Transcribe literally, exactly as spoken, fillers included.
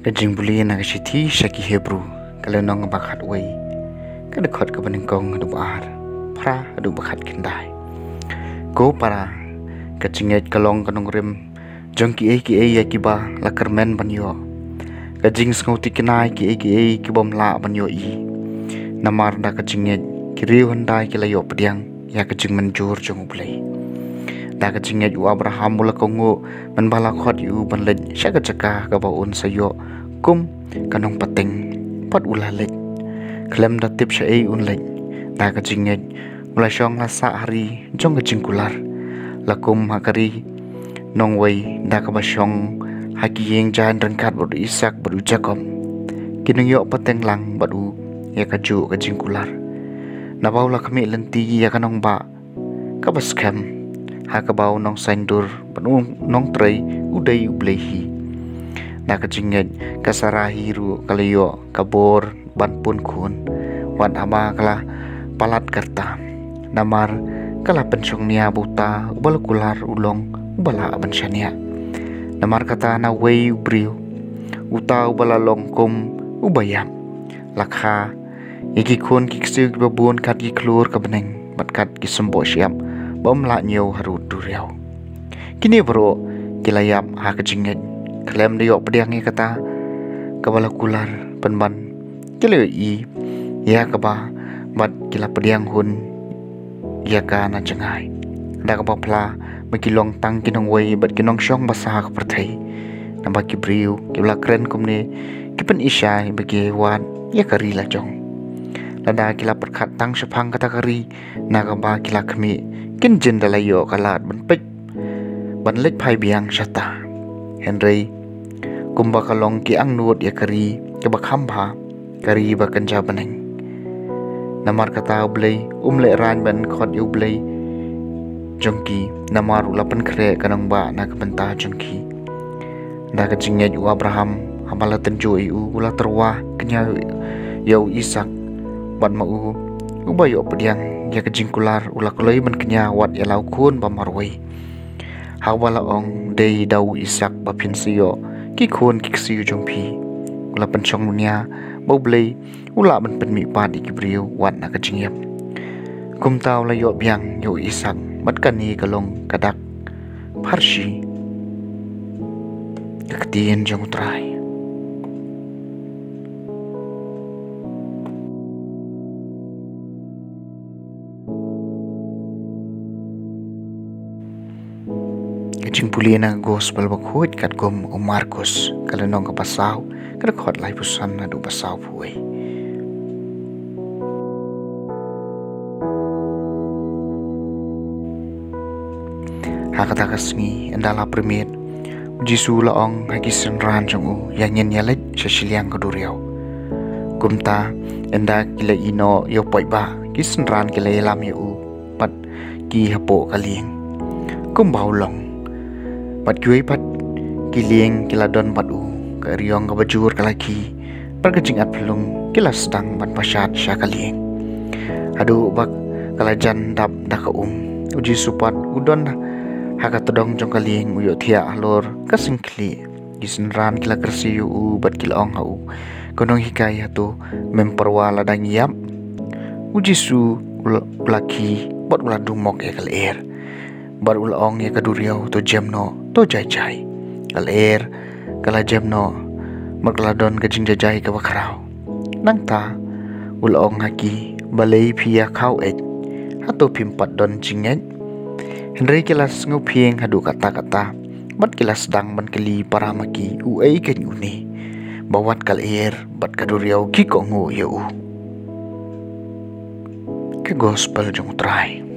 Ka jingpule na ka shithi sha ki Hebru, ka lynnong ba khatwei, ka dkhot kaba nyngkong haduh ba ar, phra haduh ba khatkhyndai. Ko para, ka jingngeit ka long ka nongrim jong kiei kiei ïa kiba la kyrmen ban ïoh, ka jingsngewthikna ïa kiei kiei ki bym lah ban ïohi. Namar da ka jingngeit ki riew hyndai ki la ïoh pdiang ïa ka jingmynjur jong U Blei. Da ka jingngeit u Abraham u la kohnguh mynba la khot ïa u ban leit sha ka jaka kaba un sa ïoh kum ka nongpateng, bad u la leit, khlem da tip shaei un leit. Da ka jingngeit u la shong la sah ha ri jong ka jingkular, la kum ha ka ri nongwei da kaba shong ha ki ïing jaiñ ryngkat bad u Isak bad u Jakob, ki nongïoh pateng lang bad u ïa kajuh ka jingkular. Naba u la khmih lynti ïa ka nongbah kaba skhem, ha kaba u nongsaiñdur bad u nongtrei u dei U Blei hi. Da ka jingngeit ka Sara hi ruh ka la ïoh ka bor ban pun khun, wat haba ka la palat ka rta, namar ka la pynshongnia ba uta uba la kular u long uba lah ban shaniah. Namar kata na uwei u briew, uta uba la long kum uba ïap, la kha ïa ki khun ki ksiew kiba bun kat ki khlur ka bneng bad kat ki symboh shyiap bym lah ñiew harud duriaw. Kine baroh ki la ïap ha ka jingngeit, khlem da ïoh pdiang ïa kata kaba la kular, pynban ki la ïohi ïa kaba, bad ki la pdiang hun ïa ka na jngai. Da kaba phla ba ki long tang ki nongwei bad ki nongshong basa ha ka pyrthei. Naba ki briew kiba la kren kumne ki pyni shai ba ki wad ïa ka ri lajong. Lada ki la pyrkhat tang shaphang kata ka ri na kaba ki la khmih, kin jin da la ïoh ka lad ban peit, ban leit phai biang shata. Hynrei kumba ka long ki angnud ïa ka ri kaba kham bha, ka ri ba kynja bneng. Namar kata U Blei um lehraiñ ban khot ïa U Blei jong ki, namar u la pynkhreh ka nongbah na ka bynta jong ki. Da ka jingngeit u Abraham, haba la tynjuh ïa u, u la tyrwa kñia ïa u Isak, bad ma u, uba ïoh pdiang ïa ka jingkular, u la kloi ban kñia wat ïa la u khun ba marwei. Haba la ong, dei da u Isak ba phin sa ïoh ki khun ki ksiew jong phi, u la pynshongnia ba U Blei u lah ban pynmihpat ïa ki briew wat na ka jingïap. Kumta u la ïoh biang ïa u Isak, bad kane ka long ka dak pharshi ka ktien jong U Trai. Ka jingpule na ka Gospel bakhuid katkum u Markus, ka lynnong kaba saw, ka dkhot laiphew san haduh ba sawphew wei. Ha kata ka sngi, ynda la pyrmit, U Jisu u la ong ha ki synran jong u, ïa ngin ïa leit sha shiliang ka duriaw. Kumta, ynda ki la ïeh noh ïa u paidbah, ki synran ki la ïalam ïa u bad ki hapoh ka lieng, kumba u long. Bad kiwei pat ki lieng ki la don bad u, ka ïong kaba jur ka la khie, bad ka jingat phyllung ki la sdang ban pashat sha ka lieng, haduh ba ka la jan dap da ka um. U Jisu pat u don ha ka tdong jong ka lieng, u ïohthiah halor ka sing khlieh. Ki synran ki la kyrsiew ïa u bad ki la ong ha u, ko nonghikai, hato mem pyrwa lada ngi ïap? U Jisu u la, u la khie bad u la dumok ïa ka lyer, bad u la ong ïa ka duriaw, to jem noh, to jai jai. Ka lyer ka la jem noh, Bad ka la don ka jingjajai kaba khraw. Nangta u la ong ha ki, balei phi ïa khaw eit? Hato phim pat don jingngeit? Hynrei ki la sngewphieng haduh katta katta bad ki la sdang ban kylli para ma ki, uei keiñ une ba wat ka lyer bad ka duriaw ki kohnguh ïa u. Ka Gospel jong U Trai.